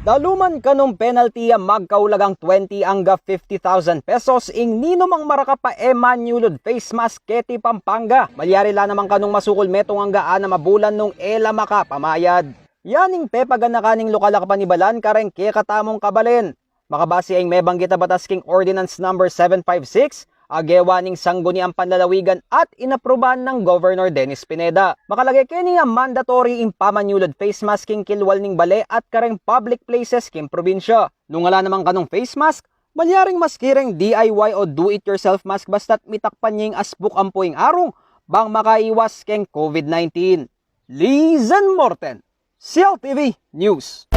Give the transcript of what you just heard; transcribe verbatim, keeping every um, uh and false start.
Daluman kanung penalty a magkaulagang twenty angga fifty thousand pesos ing ninumang marakap a e manyulud face mask keti Pampanga. Malyari la naman kanung masukul metung angga anam a bulan nung e la makapamayad. Yan ing pepaganaka ning lokal a kapanibalan kareng kekatamung kabalen. Makabase ing mebanggit a batas king Ordinance Number seven five six, a gewa ning Sangguniang Panlalawigan at inaprubahan nang Governor Dennis Pineda. Makalage keni a mandatory ing pamanyulud face mask king kilwal ning bale at kareng public places king probinsya. Nung ala naman kanung face mask, malyaring maski reng D I Y o do it yourself mask basta't mitakpan ye ing asbuk ampo ing arung bang makaiwas keng COVID nineteen. Lizen Morten, C L T V News.